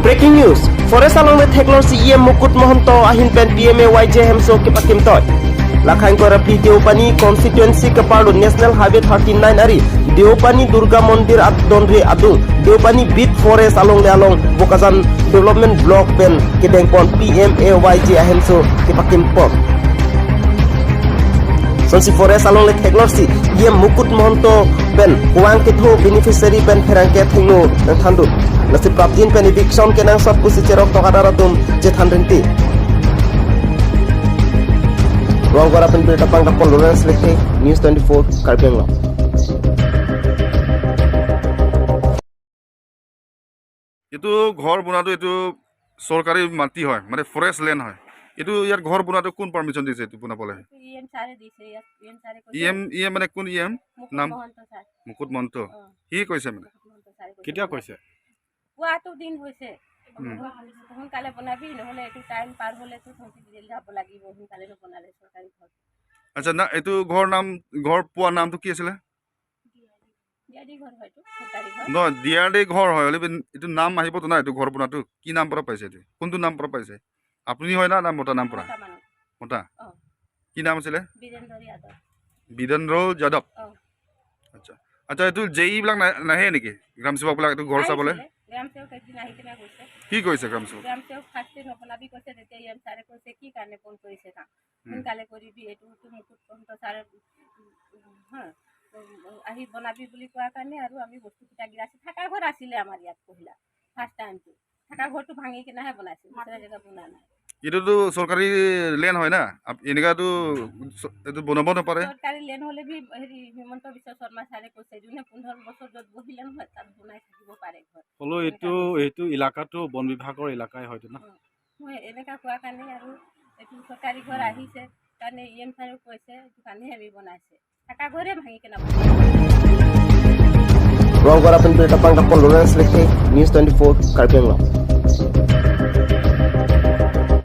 Breaking news. Forest along le Theklor si EM Mukut Mahonto ahin pen PMAYJ hemso kipakim toy. Lakhang ko rapli Deopani constituency kaparlu National Highway 39 ari Deopani Durga Mandir at Donri adung Deopani Beat Forest along le along Bokajan Development Block pen kedengpon PMAYJ ahemso kipakim pon. Sonsi Forest along le Theklor si EM Mukut Mahonto pen huang kitho beneficiary pen pherangke thengnu nang thandu. Nasi prabdin pen eviction kenang sot pusi cherok tokadara dum che thandrenti. Rongkora pen Birtapang Dapon Lawrence Lekhe, News 24, Karbi Anglong. এইটো ঘৰ বনোৱাটো এইটো চৰকাৰী মাটি হয়, মানে forest land হয়। এইটো ইয়াত ঘৰ বনোৱাটো কোন পাৰ্মিশ্যন দিছে এইটো বনাবলৈ? ই এম ছাৰে দিছে ইয়াত, ই এম ছাৰে ই কৈছে। এম, ই এম মানে কোন ই এম? মুকুট নাম? মহন্ত ছাৰ। মুকুট মহন্ত। অ। সি কৈছে মানে? মুকুট মহন্ত ছাৰে কৈছে। কেতিয়া কৈছে? কোৱাটো দিন হৈছে, সোনকালে বনাবি, নহ'লে এইটো টাইম পাৰ হ'লেতো তহঁতি জেল যাব লাগিব, সোনকালে নবনালে চৰকাৰী ঘৰ। আচ্ছা না, এইটো ঘৰ নাম, ঘৰ পোৱা নামটো কি আছিলে? দিয়াদি ঘৰ হয়তো, চৰকাৰী ঘৰ। নহয়, ডি আৰ ডি ঘৰ হয় হ'লে এইটো নাম আহিবতো না। এইটো ঘৰ বনোৱাটো কি নাম পৰা পাইছে? এইটো কোনটো নাম পৰা পাইছে? আপুনি হয় না, না মতা নাম পৰা? মতা মানুহ। মতা। অ। কি নাম আছিলে? বীৰেন্দ্ৰ যাদৱ। বীৰেন্দ্ৰ যাদৱ। অ। আচ্ছা, এইটো জে ইবিলাক নাহে নেকি, গ্ৰাম সেৱকবিলাক এইটো ঘৰ চাবলৈ? আহিছিলে। গ্ৰাম সেৱক একদিন আহি কিনে গৈছে। কি কৈছে গ্ৰাম সেৱক? গ্ৰাম সেৱক ফাৰ্ষ্টে নবনাবি কৈছে। তেতিয়া ই এম ছাৰে কৈছে, কি কাৰণে ফোন কৰিছে তাক, সোনকালে কৰিবি এইটো। মুকুট মহন্ত ছাৰে হা আহি বনাবি বুলি কোৱাৰ কাৰণে আৰু আমি বস্তুকেইটা গিৰাছি। থাকা ঘৰ আছিলে আমাৰ ইয়াত পহিলা, ফাৰ্ষ্ট টাইমটো থাকা ঘৰটো ভাঙি কিনেহে বনাইছে, দুসৰা জেগা বনোৱা নাই। এইটোতো চৰকাৰী লেণ্ড হয় না, এনেকুৱাতো এইটো বনাব নাপাৰে। চৰকাৰী লেণ্ড হ'লে বি হেৰি হিমন্ত বিশ্ব শৰ্মা ছাৰে কৈছে, যোনে 15 বছৰ য'ত বহিলে নহয়, তাত বনাই থাকিব পাৰে ঘৰ। হ'লেও এইটো এলেকাটো বন বিভাগৰ এলেকাই হয়তো না? মই এনেকুৱা কোৱাৰ কাৰণে আৰু এইটো চৰকাৰী ঘৰ আহিছে কাৰণে ই এম ছাৰেও কৈছে, সেইটো কাৰণেহে আমি বনাইছে। থাকা ঘৰে ভাঙি কিনে বনাইছে। Rongkora pen Birtapang Dapon Lawrence Lekhe, News 24, Karbi Anglong.